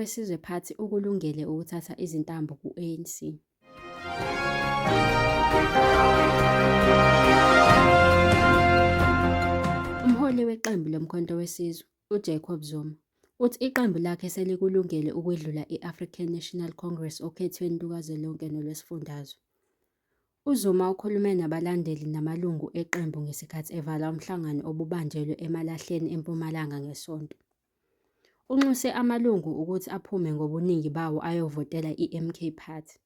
Wesizwe Party ukulungele ukuthatha izintambo ku-ANC. Umholi weqembu loMkhonto Wesizwe, uJacob Zuma, uthi iqembu lakhe selikulungele ukwedlula i-African National Congress okhethweni lukazwelonke nolwesifundazwe. UZuma ukhulume nabalandeli namalungu eqembu ngesikhathi evala umhlangano obubanjelwe eMalahleni eMpumalanga ngeSonto. Unxuse amalungu ukuthi aphume ngobuningi bawo ayovotela iMK Party.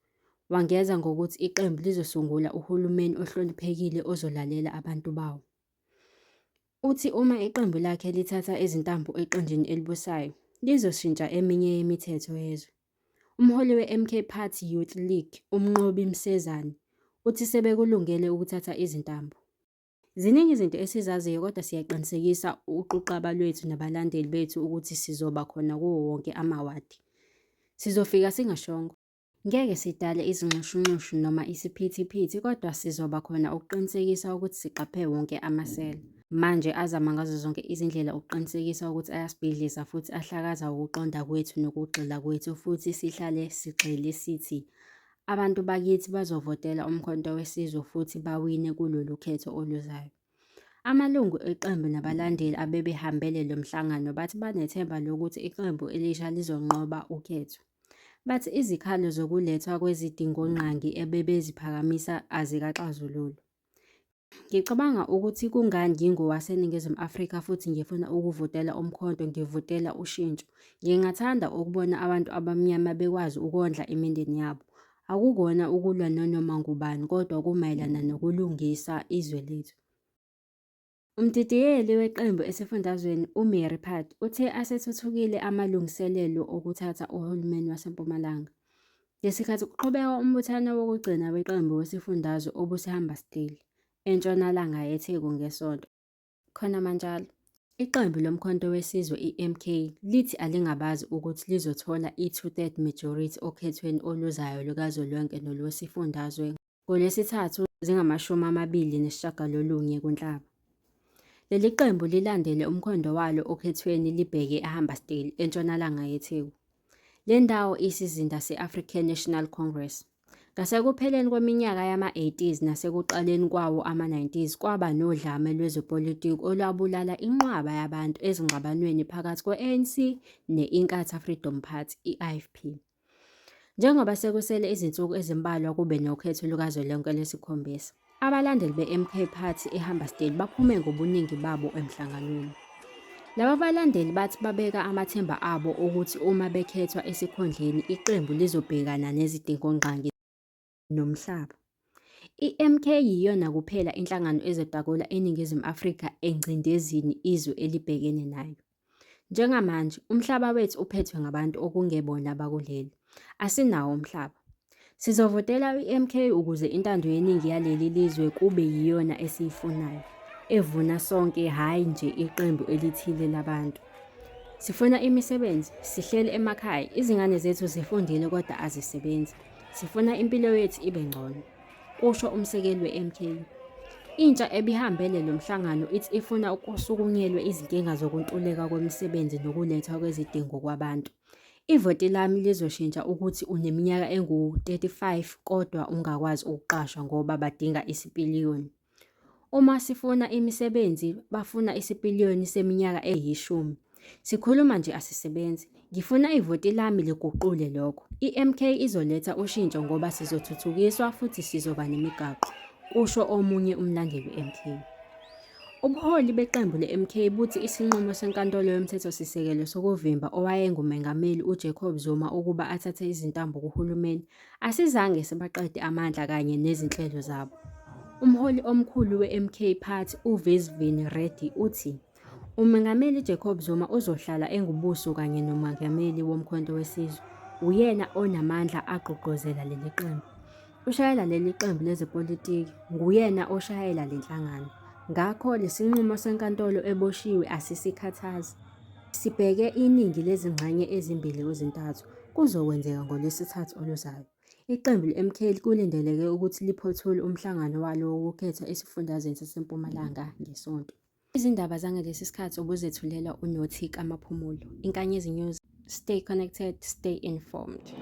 Wangeza ngokuthi iqembu lizosungula uhulumeni ohloniphekile ozolalela abantu bawo. Uthi uma iqembu lakhe lithatha izintambo eqenjini elibusayo, lizoshintsha eminye yemithetho yezwe. Umholi weMK Party Youth League, uMnqobi Msezane, uthi sebekulungele ukuthatha izintambo. Ziningi izinto esizaziyo kodwa siyaqinisekisa uquqaba lwethu nabalandeli bethu ukuthi sizoba khona kuwo wonke amawadi. Sizofika singashongo. Ngeke sidale izinxushunxushu noma isiphithiphithi kodwa sizoba khona ukuqinisekisa ukuthi siqaphe wonke amasela. Manje azama ngazo zonke izindlela ukuqinisekisa ukuthi ayasibhidliza futhi ahlakaza ukuqonda kwethu nokugxila kwethu futhi sihlale sigxile sithi abantu bakithi bazovotela uMkhonto weSizwe futhi bawine kulolu khetho oluzayo. Amalungu eqembu nabalandeli abebehambele lo mhlangano bathi banethemba lokuthi iqembu elisha lizonqoba ukhetho. Bathi izikhalo zokulethwa kwezidingongqangi ebebeziphakamisa azikaxazululwa. Ngicabanga ukuthi kungani ngingowaseNingizimu Afrika futhi ngifuna ukuvotela uMkhonto ngivotela ushintsho. Ngingathanda ukubona abantu abamnyama bekwazi ukondla imindeni yabo. Akukona ukulwa nanoma ngubani kodwa kumayelana nokulungisa izwe lethu. Umdidiyeli weqembu esifundazweni uMary Pat uthe asethuthukile amalungiselelo okuthatha uhulumeni waseMpumalanga. Ngesikhathi kuqhubeka umbuthano wokugcina weqembu wesifundazwe obuseHammarsdale, entshonalanga yeTheku ngeSonto. Khonamanjalo, iqembu loMkhonto weSizwe i-MK lithi alingabazi ukuthi lizothola i-two-third majority okhethweni oluzayo lukazwelonke nolwesifundazwe NgoLwesithathu zingama-29 kuNhlaba. Leli qembu lilandele umkhondo walo okhethweni libheke eHammarsdale, entshonalanga yeTheku. Le ndawo iyisizinda se-African National Congress. Ngasekupheleni kweminyaka yama-80s nasekuqaleni kwawo ama-90s kwaba nodlame lwezepolitiki olwabulala inqwaba yabantu ezingxabanweni phakathi kwe-ANC ne-Inkatha Freedom Party, i-IFP. Njengoba sekusele izinsuku ezimbalwa kube nokhetho lukazwelonke lwesikhombisa, abalandeli be-MK Party eHammarsdale baphume ngobuningi babo emhlanganweni. Laba balandeli bathi babeka amathemba abo okuthi uma bekhethwa esikhundleni iqembu lizobhekana nezidingongqangi nomhlaba. I-MK yiyona kuphela inhlangano ezotakula eNingizimu Afrika engcindezini izwe elibhekene nayo. Njengamanje umhlaba wethu uphethwe ngabantu okungebona abakuleli. Asinawo umhlaba. Sizovotela i-MK ukuze intando yeningi yaleli lizwe kube yiyona esiyifunayo, evuna sonke hhayi nje iqembu elithile labantu. Sifuna imisebenzi, sihleli emakhaya, izingane zethu zifundile kodwa azisebenzi. Sifuna impilo yethu ibe ngcono, kusho umsekeli we-MK. Intsha ebihambele lo mhlangano ithi ifuna kusukunyelwe izinkinga zokuntuleka kwemisebenzi nokulethwa kwezidingo kwabantu. Ivoti lami lizoshintsha ukuthi uneminyaka engu-35 kodwa ungakwazi ukuqashwa ngoba badinga isipiliyoni. Uma sifuna imisebenzi bafuna isipiliyoni seminyaka eyishumi. Sikhuluma nje asisebenzi. Ngifuna ivoti lami liguqule lokho. I-MK izoletha ushintsho ngoba sizothuthukiswa futhi sizoba nemigaqo, kusho omunye umlandeli we-MK. Ubuholi beqembu le-MK buthi isinqumo seNkantolo yoMthethosisekelo sokuvimba owayenguMengameli uJacob Zuma ukuba athathe izintambo kuhulumeni asizange sibaqede amandla kanye nezinhlelo zabo. Umholi omkhulu we-MK Party uVisvin Reddy uthi uMengameli Jacob Zuma uzohlala engubuso kanye noMengameli woMkhonto weSizwe. Uyena onamandla agqugquzela leli qembu. Ushayela leli qembu lezepolitiki, nguyena oshayela le nhlangano. Ngakho lesinqumo senkantolo eboshiwe asisikhathazi. Sibheke iningi lezingxenye ezimbili kwezintathu kuzokwenzeka ngoLwesithathu oluzayo. Iqembu le-MK kulindeleke ukuthi liphothule umhlangano walo wokukhetha esifundazweni saseMpumalanga ngeSonto. Izindaba zangalesi sikhathi ubuzethulelwa uNothi kaMaphumulo. Inkanyezi News. Stay connected, stay informed.